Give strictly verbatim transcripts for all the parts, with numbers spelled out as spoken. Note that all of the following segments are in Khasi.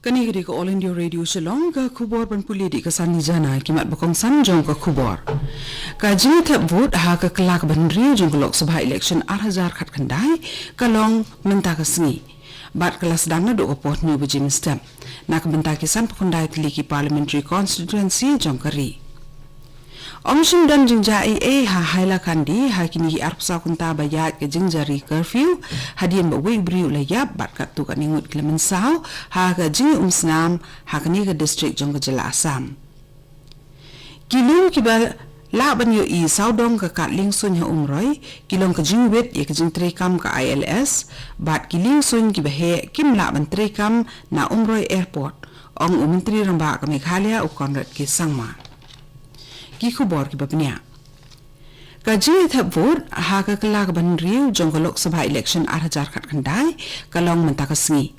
Kane ka dei ka All India Radio Shillong, ka khubor ban pule da ka Sanjana, ki mat ba kongsan jong ka khubor. Ka jingthep vote ha ka kylla ka ban hynriew jong ka Lok Sabha election ar hajar khatkhyndai ka long mynta ka sngi. Bad ka la sdang naduh ka por hynñiew baje mynstep na ka bynta ki sanphew khyndai tylli ki parliamentary constituency jong ka ri. Ym shym don jingjia ei ei ha Hailakandi ha kine ki arphew saw kynta ba ïaid ka jingjari curfew, hadien ba uwei u briew u la ïap bad katto katne ngut ki la mynsaw ha ka jingïaumsnam ha kane ka district jong ka jylla Assam. Ki lum kiba lah ban ïohi sawdong ka kad liengsuiñ ha Umroi ki long ka jingwit ïa ka jingtreikam ka I L S, bad ki liengsuiñ kiba heh kim lah ban treikam na Umroi Airport, ong u Myntri Rangbah ka Meghalaya u Conrad K Sangma. Ki khubor kiba bniah. Ka jingthep vote ha ka kylla ka ban hynriew jong ka Lok Sabha election ar hajar khatkhyndai ka long mynta ka sngi.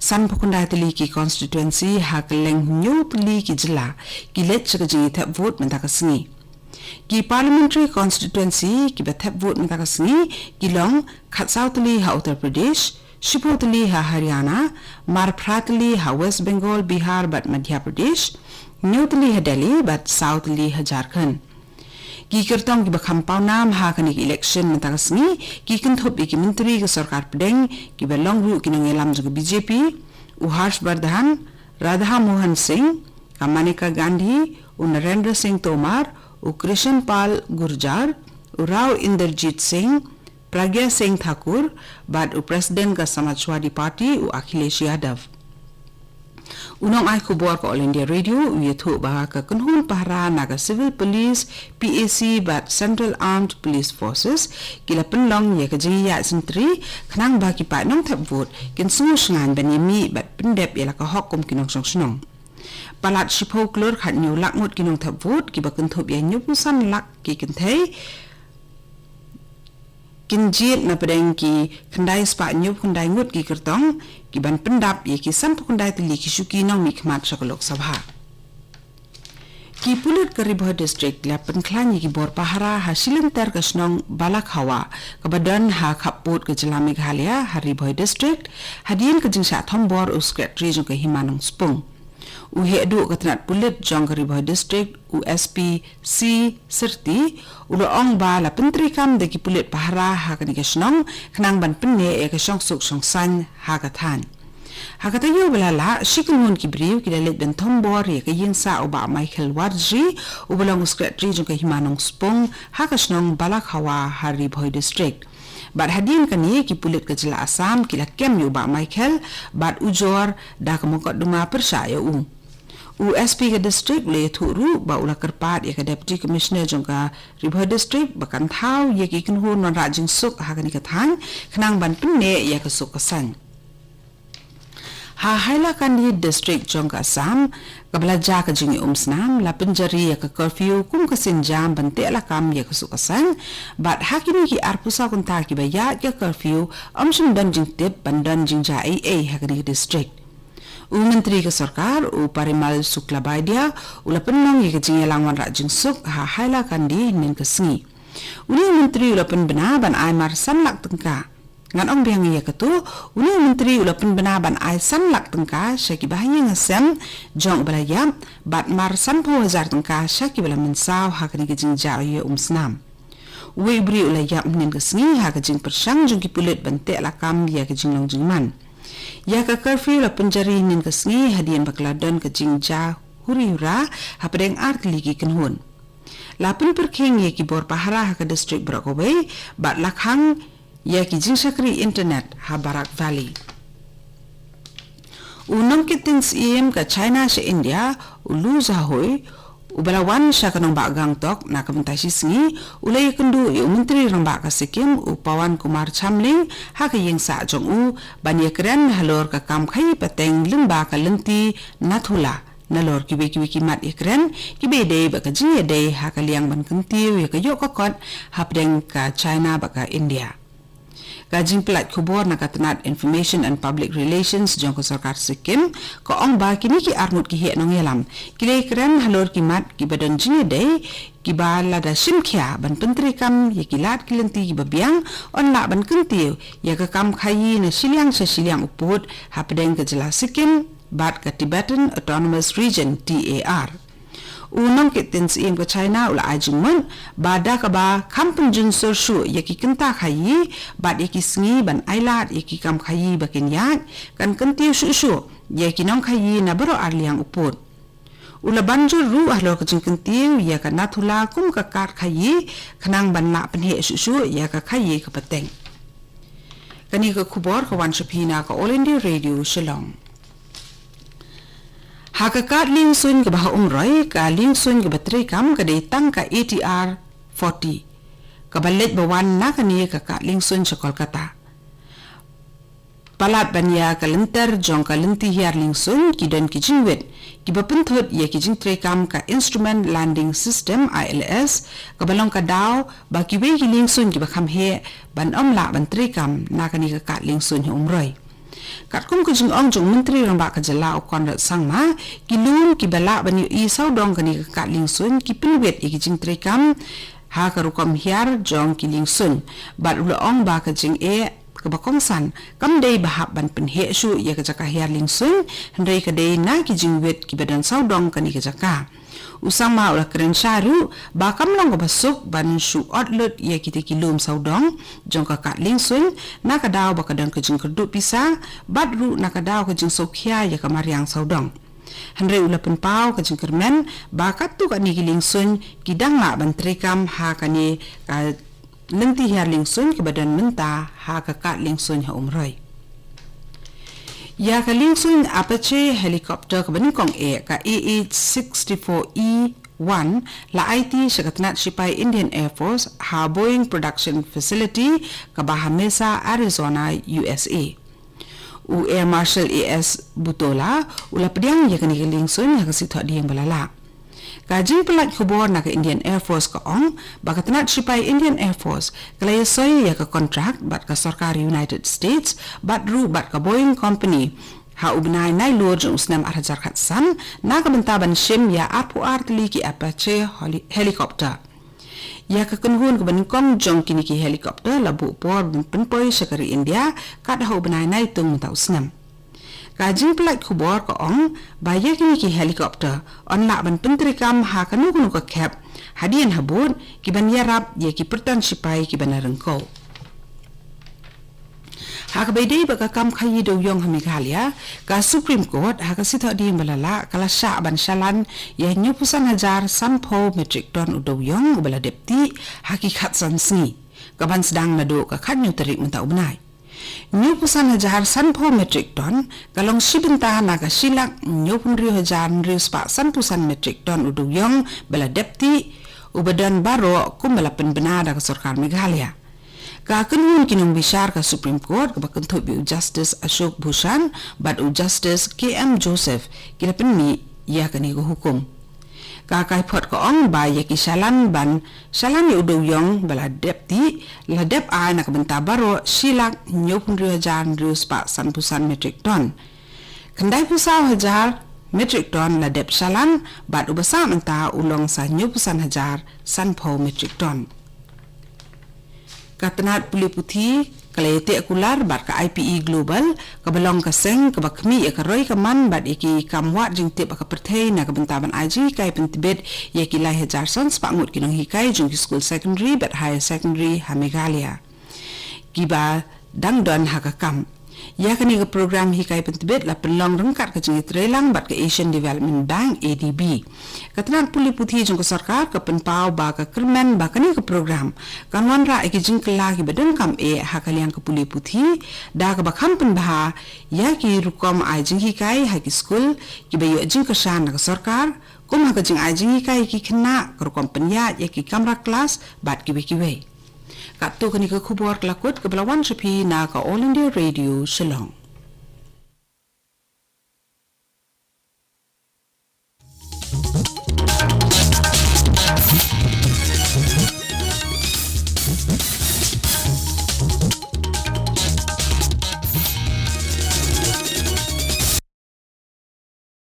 Sanphew khyndai tylli ki constituency ha kylleng hynñiew tylli ki jylla ki leit sha ka jingthep vote mynta ka sngi. Ki parliamentary constituency kiba thep vote mynta ka sngi ki long khatsaw tylli ha Uttar Pradesh, shiphew tylli ha Haryana, mar phra tylli ha West Bengal, Bihar bad Madhya Pradesh, hynñiew tylli ha Delhi bad saw tylli ha Jharkhand. Ki kyrtong kiba kham pawnam ha kane ka election mynta ka sngi ki kynthup ïa ki myntri ka sorkar pdeng kiba long ruh ki nongïalam jong ka B J P, u Harsh Vardhan, Radha Mohan Singh, ka Maneka Gandhi, u Narendra Singh Tomar, u Krishan Pal Gurjar, u Rao Inderjit Singh, Pragya Singh Thakur, bad u President ka Samajwadi Party u Akhilesh Yadav. U nongai khubor ka All India Radio u ïathuh ba ka kynhun pahara na ka Civil Police, P A C bad Central Armed Police Forces ki la pynlong ïa ka jingïaid sentri khnang ba ki paid nongthep vote kin sngew shngaiñ ban ïamih bad pyndep ïa la ka hok kum ki nongshong shnong. Palat shiphew klur khathynñiew lak ngut ki nongthep vote kiba kynthup ïa hynñiewphew san lak ki kynthei kin jied na pdeng ki khyndai spah hynñiewphew khyndai ngut ki kyrtong ki ban pyndap ïa ki sanphew khyndai tylli ki shuki nongmihkhmat sha ka Lok Sabha. Ki pulit ka Ri Bhoi District la pynkhlaiñ ïa ki bor pahara ha shilynter ka shnong Balakhawa kaba don ha khappud ka jylla Meghalaya ha Ri Bhoi District, hadien ka jingshah thombor u Secretary jong ka Hima Nongspung. U heh duh ka tnat pulit jong ka Ri Bhoi District, u S P C Syrti, u la ong ba la pyntreikam da ki pulit pahara ha kane ka shnong khnang ban pynneh ïa ka shongsuk shongsaiñ ha ka thaiñ. Ha ka taïew ba la lah, shi kynhun ki briew ki la leit ban thombor ïa ka ïingsah u Bah Michael Warjri, uba long u Secretary jong ka Hima Nongspung ha ka shnong Balakhawa ha Ri Bhoi District. Bad hadien kane, ki pulit ka jylla Assam ki la kem ïa u Bah Michael bad ujor da ka mukotduma pyrshah ïa u. U S P ka district u la ïathuh ruh ba u la kyrpad ïa ka Deputy Commissioner jong ka Ri Bhoi District ba kan thaw ïa ki kynhun wanrah jingsuk ha kane ka thaiñ khnang ban pynneh ïa ka suk ka saiñ. Ha Hailakandi District jong ka Assam, kaba la jia ka jingïaumsnam, la pynjari ïa ka curfew kum ka sienjam ban teh lakam ïa ka suk ka saiñ, bad ha kine ki arphew saw kynta kiba ïaid ka curfew, ym shym don jingtip ban don jingjia ei ei ha kane ka district. U Myntri ka sorkar, u Parimal Suklabaidya, u la pynlong ïa ka jingïalang wanrah jingsuk ha Hailakandi hynnin ka sngi. Une u Myntri u la pynbna ban ai mar san lak tyngka. Ngan ong biang ïa kato, une u Myntri u la pynbna ban ai san lak tyngka sha kiba ha ïing ha sem jong uba la ïap, bad mar sanphew hajar tyngka sha kiba la mynsaw ha kane ka jingjia ïaumsnam. Uwei u briew u la ïap hynnin ka sngi ha ka jingpyrshang jong ki pulit ban teh lakam ïa ka jinglong jingman. Ïa ka curfew la pynjari hynnin ka sngi hadien ba ka la don ka jingjia huri hura hapdeng ar tylli ki kynhun. La pynpyrkhing ïa ki bor pahara ha ka district baroh kawei, bad la khang ïa ki jingshakri internet ha Barak Valley. U nongkit tynsyiem ka China sha India, u Liu Zhaohui, uba la wan sha ka nongbah Gangtok na ka bynta shi sngi, u la ïakynduh ïa u Myntri Rangbah ka Sikkim, u Pawan Kumar Chamling, ha ka ïingsah jong u ban ïakren halor ka kam khaïi pateng lyngba ka lynti Nathula. Nalor kiwei kiwei ki mat ïakren kiba ïadei bad ka jingïadei ha ka liang ban kyntiew ïa ka ïoh ka kot hapdeng ka China bad ka India. Ka jingpyllait khubor na ka tnat Information and Public Relations jong ka sorkar Sikkim ka ong ba kine ki arngut ki heh nongïalam ki la ïakren halor ki mat kiba don jingïadei kiba lada shim khia ban pyntreikam ïa ki lad ki lynti kiba biang, yn lah ban kyntiew ïa ka kam khaïi na shiliang sha shiliang u pud hapdeng ka jylla Sikkim bad ka Tibetan Autonomous Region, T A R. U nongkit tien syiem ka China u la ai jingmut ba da kaba kham pynjynjar shuh ïa ki kynta khaïi bad ïa ki sngi ban ailad ïa ki kam khaïi ba kin ïaid, kan kyntiew shuh shuh ïa ki nongkhaïi na baroh arliang u pud. U la ban jur ruh halor ka jingkyntiew ïa ka Nathula kum ka kad khaïi, khnang ban lah pynheh shuh shuh ïa ka khaïi ka pateng. Kane ka khubor ka wan sha phi na ka All India Radio Shillong. Ha ka kad liengsuiñ kaba ha Umroi, ka liengsuiñ kaba treikam ka dei tang ka A T R forty, kaba leit ba wan na kane ka kad liengsuiñ sha Kolkata. Palat ban ïa ka lynter jong ka lynti hiar liengsuiñ, ki don ki jingwit kiba pynthut ïa ki jingtreikam ka Instrument Landing System, I L S, kaba long ka daw ba kiwei ki liengsuiñ kiba kham heh ban ym lah ban treikam na kane ka kad liengsuiñ ha Umroi. Katkum ka jingong jong u Myntri Rangbah ka jylla u Conrad Sangma, ki lum kiba lah ban ïohi sawdong kane ka kad liengsuiñ ki pynwit ïa ki jingtreikam ha ka rukom hiar jong ki liengsuiñ, bad u la ong ba ka jingeh kaba kongsan kam dei ba hap ban pynheh shuh ïa ka jaka hiar liengsuiñ, hynrei ka dei na ki jingwit kiba don sawdong kane ka jaka. U Sangma u la kren shai ruh ba kam long kaba suk ban shu ot lut ïa kita ki lum sawdong jong ka kad liengsuiñ, na ka daw ba ka don ka jingkyrduh pisa, bad ruh na ka daw ka jingsngewkhia ïa ka mariang sawdong. Hynrei u la pynpaw ka jingkyrmen ba katto katne ki liengsuiñ ki dang lah ban treikam ha kane ka lynti hiar liengsuiñ kaba don mynta ha ka kad liengsuiñ ha Umroi. Ïa ka liengsuiñ Apache helicopter kaba nyngkong eh, ka A H sixty-four E one, la aiti sha ka tnat shipai Indian Air Force ha Boeing Production Facility kaba ha Mesa, Arizona, U S A. U Air Marshal A S Buttola u la pdiang ïa kane ka liengsuiñ ha ka Sngi Thohdieng ba la leit. Ka jingpyllait khubor na ka Indian Air Force ka ong ba ka tnat shipai Indian Air Force ka la ïasoi ïa ka kontrak bad ka sorkar United States bad ruh bad ka Boeing Company ha u bnai Nailur jong u snem ar hajar khatsan, na ka bynta ban shim ïa arphew ar tylli ki Apache heli-, helicopter. Ïa ka kynhun kaba nyngkong jong kine ki helicopter la buh por ban pynpoi sha ka ri India kat ha u bnai Naitung mynta u snem. Ka jingpyllait khubor ka ong ba ïa kine ki helicopter yn lah ban pyntreikam ha kano kano ka khep, hadien habud ki ban ïarap ïa ki pyrton shipai kiba na ryngkew. Ha kaba ïadei bad ka kam khaïi dewïong ha Meghalaya, ka Supreme Court ha ka Sngi Thohdieng ba la leit ka la shah ban shalan ïa hynñiewphew san hajar sanphew metric ton u dewïong uba la dep tih ha ki khatsan sngi, ka ban sdang naduh ka khathynñiew tarik mynta u bnai. Hynñiewphew san hajar sanphew metric ton ka long shi bynta na ka shi lak hynñiewphew hynriew hajar hynriew spah sanphew san metric ton u dewïong ba la dep tih, uba don baroh kumba la pynbna da ka sorkar Meghalaya. Ka kynhun ki nongbishar ka Supreme Court kaba kynthup ïa u Justice Ashok Bhushan bad u Justice K M Joseph ki la pynmih ïa kane ka hukum. Ka kaiphod ka ong ba ïa ki shalan ban shalan ïa u dewïong ba la dep tih la dep ai na ka bynta baroh shi lak hynñiewphew hynriew hajar hynriew spah sanphew san metric ton. Khyndaiphew saw hajar metric ton la dep shalan bad uba sah mynta u long sa hynñiewphew san hajar sanphew metric ton. Ka tnat pule puthi ka la ïateh kular bad ka I P E Global, kaba long ka seng kaba khmih ïa ka roi ka man bad ïa ki kam wad jingtip ha ka pyrthei na ka bynta ban ai jinghikai pyntbit ïa ki lai hajar san spah ngut ki nonghikai jong ki skul secondary bad higher secondary ha Meghalaya, kiba dang don ha ka kam. Ïa kane ka program hikai pyntbit la pynlong ryngkat ka jingïatreilang bad ka Asian Development Bank, A D B. Ka tnat pule puthi jong ka sorkar ka pynpaw ba ka kyrmen ba kane ka program kan wanrah ïa ki jingkylla kiba donkam eh ha ka liang ka pule puthi, da kaba kham pynbha ïa ki rukom ai jinghikai ha ki skul kiba ïoh jingkyrshan na ka sorkar, kum ha ka jingai jinghikai ïa ki khynnah, ka rukom pynïaid ïa ki kamra klas bad kiwei kiwei. Katto katne ka khubor ka la kut kaba la wan sha phi na ka All India Radio Shillong.